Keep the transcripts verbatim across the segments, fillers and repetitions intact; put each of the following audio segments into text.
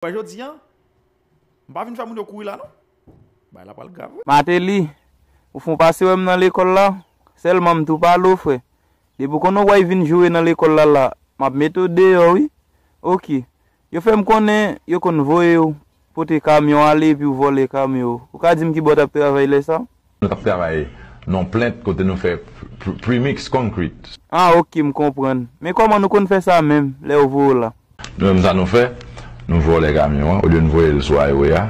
Wè jodi a, m pa vin fè moun yo kouri la non. Bagay la pral grav wi. Mateli, ou fon pase wè m nan lekòl la. Sèlman m tou pale w, frè. Depi w konnen w pral vin joure nan lekòl la la, m ap mete w deyò wi. Oke. Yo fè m konnen yo konn voye w pote kamyon ale epi w vòlè kamyon yo. Ou ka di m ki bò w t ap travay lè sa? Nou t ap travay nan yon plant kote nou fè pr- pr- premix concrete. Ah, oke, m konprann. Men kòman nou konn fè sa menm lè yo voye w la? Nou menm sa nou fè, nou vòlè kamyon an, olye nou voye l sou highway a,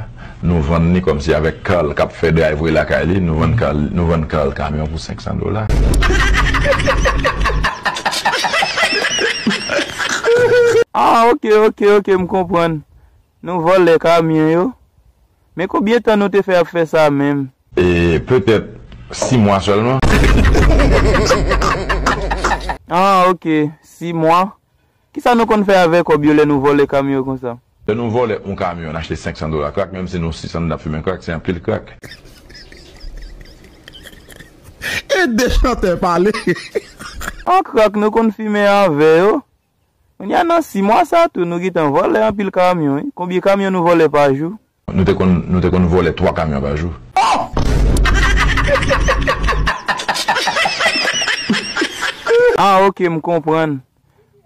nou vann li kòmsi avèk Carl k ap fè drive lakay li, nou vann Carl, nou vann Carl kamyon pou senk san dola. Ah, oke, oke, oke, m konprann. Nou vòlè kamyon yo. Men konbyen tan nou te fè ap fè sa menm? E petèt sis mwa sèlman. Ah, oke, sis mwa. Kisa nou konn fè avè kòb yo lè nou vòlè kamyon yo konsa? Lè nou vòlè yon kamyon, n achte senk san dola crack, menm si nou sis an n ap fimen crack, se anpil crack. E de chantè pale. An crack nou konn fimen avè yo. Kounye a nan sis mwa sa tou, nou gentan vòlè anpil kamyon, wi. Konbyen kamyon nou vòlè pa jou? Nou te konn, nou te konn vòlè twa kamyon pa jou. Ah, oke, m konprann.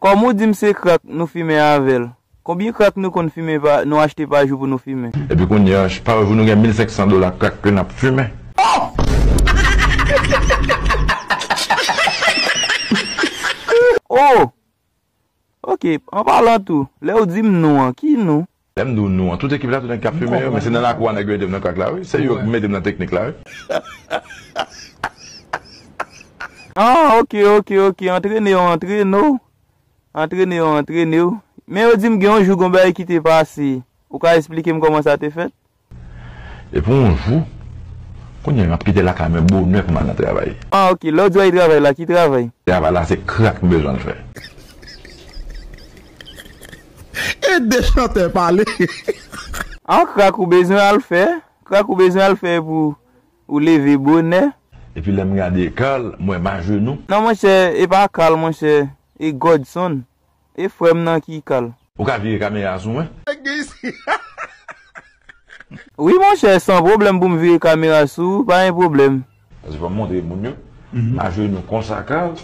Kòm ou di m se crack nou fimen avè l. Konbyen crack nou konn fimen pa, nou achte pa jou pou nou fimen? Epi kounye a, pa jou nou gen mil senk san dola crack ke n ap fimen. Oh! Oke, an palan tou, lè w di m nou an, ki nou? Lè m di w nou an, tout ekip la, tout nèg k ap fimen yo, men se nan lakou a nèg yo ede m nan crack la, wi. Se yo ki mete m nan teknik la, wi. Ah, oke, oke, oke, antrene w, antrene w. Antrene w, antrene w. Men yo di m gen yon jou gon bagay ki te pase. Ou ka esplike m kòman sa te fèt? Epi yon jou, kounye a m ap kite lakay mwen bonè pou m al nan travay. Ah, oke, lè w di w al travay la, ki travay? Travay la se crack m bezwen al fè. E de chantè pale. Ah, crack ou bezwen al fè? Crack ou bezwen al fè pou ou leve bonè? Epi lè m gade Carl, m wè m ajenou. Non, monchè, e pa Carl, monchè, e Godson. E frè m nan ki Carl. Ou ka vire kamera sou mwen? Wi, monchè, san pwoblèm pou m vire kamera sou ou, pa gen pwoblèm. Paske fò m montre moun yo, m ajenou konsa, Carl.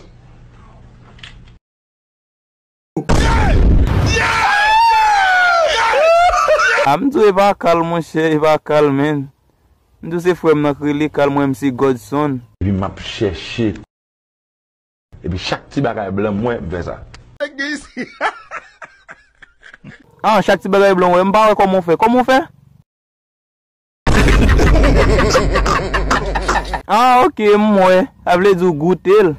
A, m di w e pa Carl, monchè, e pa Carl, menn. M di w se frè m nan k rele Carl, mwen, m se Godson. Epi m ap chèche. Epi chak ti bagay blan m wè, m fè sa. Ah, chak ti bagay blan w wè, m pa wè kòman w fè. Kòman w fè? Ah, oke, m wè. Sa vle di w goute l.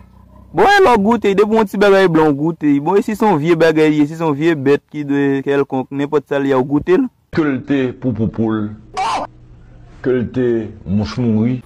Bon, e lè w goute, depi yon ti bagay blan w goute. Bon, e si se yon vye bagay li ye, si se yon vye bèt ki de kèlkonk, nenpòt sa l ye a, w goute l. Ke l te poupou poul, ke l te mouch mouri.